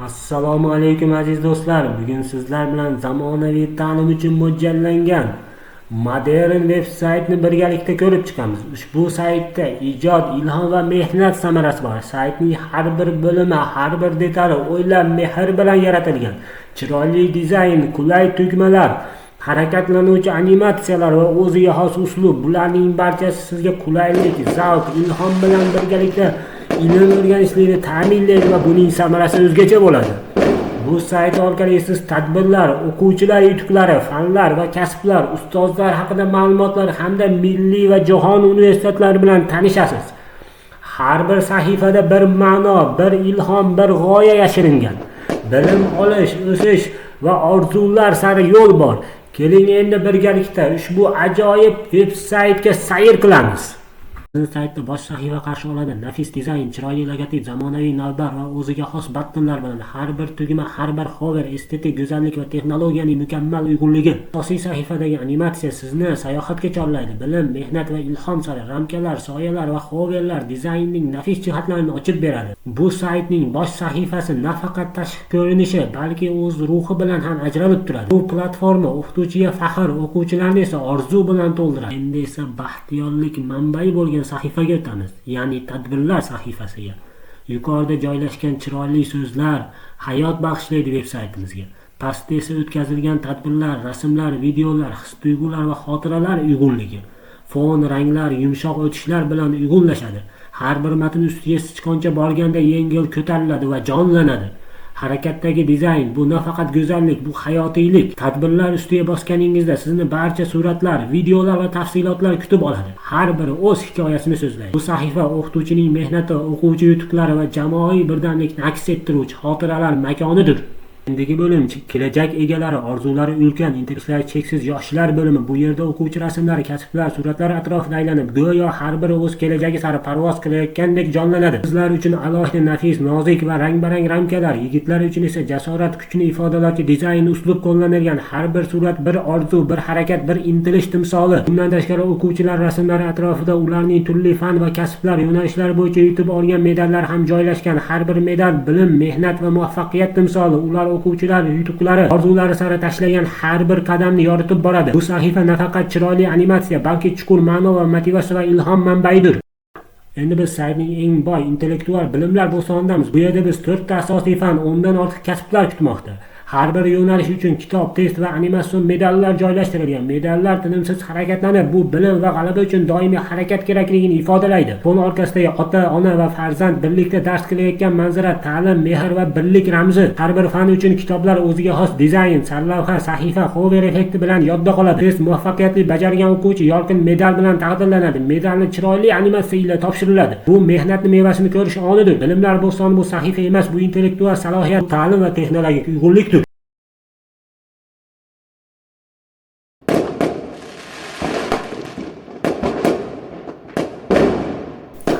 Assalomu alaykum, aziz do'stlar. Bugun sizlar bilan zamonaviy ta'lim uchun mo'ljallangan modern veb saytni birgalikda ko'rib chiqamiz. Ushbu saytda ijod, ilhom va mehnat samarasi bor. Saytning har bir bo'limi, har bir detali o'ylab, mehr bilan yaratilgan. Chiroyli dizayn, qulay tugmalar, harakatlanuvchi animatsiyalar va o'ziga xos uslub, bularning barchasi sizga qulaylik, zavq, ilhom bilan birgalikda ilm o'rganishlikni ta'minlaydi va buning samarasi o'zgacha bo'ladi. Bu sayt orqali siz tadbirlar, o'quvchilar yutuqlari, fanlar va kasblar, ustozlar haqida ma'lumotlar hamda milliy va jahon universitetlari bilan tanishasiz. Har bir sahifada bir ma'no, bir ilhom, bir g'oya yashiringan. Bilim olish, o'sish va orzular sari yo'l bor. Keling, endi birgalikda ushbu ajoyib veb saytga sayr qilamiz. Bizni saytda bosh sahifa qarshi oladi. Nafis dizayn, chiroyli logotip, zamonaviy navbar va o'ziga xos buttonlar bilan har bir tugma, har bir hover estetik go'zallik va texnologiyaning mukammal uyg'unligi. Asosiy sahifadagi animatsiya sizni sayohatga chorlaydi. Bilim, mehnat va ilhom sari ramkalar, soyalar va hoverlar dizaynning nafis jihatlarini ochib beradi. Bu saytning bosh sahifasi nafaqat tashqi ko'rinishi, balki o'z ruhi bilan ham ajralib turadi. Bu platforma o'qituvchiga faxr, o'quvchilarni esa orzu bilan to'ldiradi. Endi esa baxtiyorlik manbai bo'lgan sahifaga o'tamiz, ya'ni tadbirlar sahifasiga. Yuqorida joylashgan chiroyli so'zlar hayot bag'ishlaydi veb saytimizga. Pastda esa o'tkazilgan tadbirlar, rasmlar, videolar, his-tuyg'ular va xotiralar uyg'unligi. Fon, ranglar, yumshoq o'tishlar bilan uyg'unlashadi. Har bir matn ustiga sichqoncha borganda yengil ko'tariladi va jonlanadi. Harakatdagi dizayn bu nafaqat go'zallik, bu hayotiylik. Tadbirlar ustiga bosganingizda sizni barcha suratlar, videolar va tafsilotlar kutib oladi. Har biri o'z hikoyasini so'zlaydi. Bu sahifa o'qituvchining mehnati, o'quvchi yutuqlari va jamoaviy birdamlikni aks ettiruvchi xotiralar makonidir. Endigi bo'lim kelajak egalari, orzulari ulkan, intilishlar cheksiz yoshlar bo'limi. Bu yerda o'quvchi rasmlari, kasblar, suratlar atrofida aylanib, go'yo har biri o'z kelajagi sari parvoz qilayotgandek jonlanadi. Qizlar uchun alohida nafis, nozik va rang-barang ramkalar, yigitlar uchun esa jasorat, kuchni ifodalovchi dizayn uslub qo'llanilgan. Har bir surat bir orzu, bir harakat, bir intilish timsoli. Bundan tashqari, o'quvchilar rasmlari atrofida ularning turli fan va kasblar yo'nalishlari bo'yicha yutib olgan medallar ham joylashgan. Har bir medal bilim, mehnat va muvaffaqiyat timsoli. Ular o'quvchilar yutuqlari, orzulari sari tashlagan har bir qadamni yoritib boradi. Bu sahifa nafaqat chiroyli animatsiya, balki chuqur ma'no va motivatsiya va ilhom manbaidir. Endi biz saytning eng boy intellektual bilimlar bo'stonidamiz. Bu yerda biz to'rtta asosiy fan, 10dan ortiq kasblar kutmoqda. Har bir yo'nalish uchun kitob, test va animatsion medallar joylashtirilgan. Medallar tinimsiz harakatlanib, bu bilim va g'alaba uchun doimiy harakat kerakligini ifodalaydi. Fon orqasidagi ota, ona va farzand birlikda dars qilayotgan manzara ta'lim, mehr va birlik ramzi. Har bir fan uchun kitoblar o'ziga xos dizayn, sarlavha, sahifa, hover effekti bilan yodda qoladi. Test muvaffaqiyatli bajargan o'quvchi yorqin medal bilan taqdirlanadi. Medalni chiroyli animatsiya ila topshiriladi. Bu mehnatni mevasini ko'rish onidir. Bilimlar bo'stoni bu sahifa emas, bu intellektual salohiyat, ta'lim va texnologik uyg'unlikdir.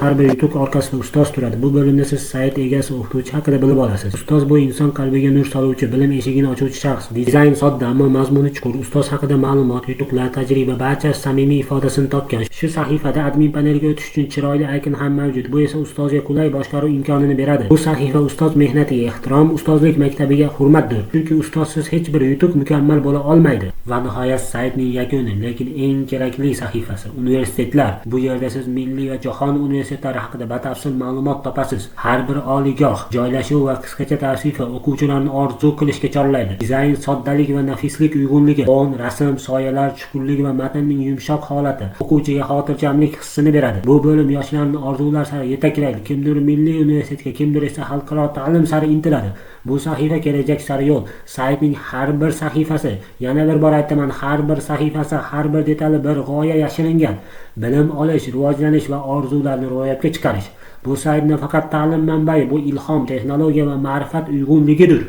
Har bir yutuq orqasida ustoz turadi. Bu bo'limda siz sayt egasi, o'qituvchi haqida bilib olasiz. Ustoz bu inson qalbiga nur soluvchi, bilim eshigini ochuvchi shaxs. Dizayn sodda, ammo mazmuni chuqur. Ustoz haqida ma'lumot, yutuqlar, tajriba barchasi samimiy ifodasini topgan. Shu sahifada admin paneliga o'tish uchun chiroyli aykon ham mavjud. Bu esa ustozga qulay boshqaruv imkonini beradi. Bu sahifa ustoz mehnatiga ehtirom, ustozlik maktabiga hurmatdir. Chunki ustozsiz hech bir yutuq mukammal bo'la olmaydi. Va nihoyat saytning yakuni, lekin eng kerakli sahifasi universitetlar. Bu yerda siz milliy va jahon universitetlari haqida batafsil ma'lumot topasiz. Har bir oliygoh, joylashuv va qisqacha tavsifi o'quvchilarni orzu qilishga chorlaydi. Dizayn soddalik va nafislik uyg'unligi, fon, rasm, soyalar, chuqurlik va matnning yumshoq holati o'quvchiga xotirjamlik hissini beradi. Bu bo'lim yoshlarni orzular sari yetaklaydi. Kimdir milliy universitetga, kimdir esa xalqaro ta'lim sari intiladi. Bu sahifa kelajak sari yo'l. Saytning har bir sahifasi, yana bir bor aytaman, har bir sahifasi, har bir detali bir g'oya yashiringan. Bilim olish, rivojlanish va orzularni ro'yobga chiqarish. Bu sayt nafaqat ta'lim manbai, bu ilhom, texnologiya va ma'rifat uyg'unligidir.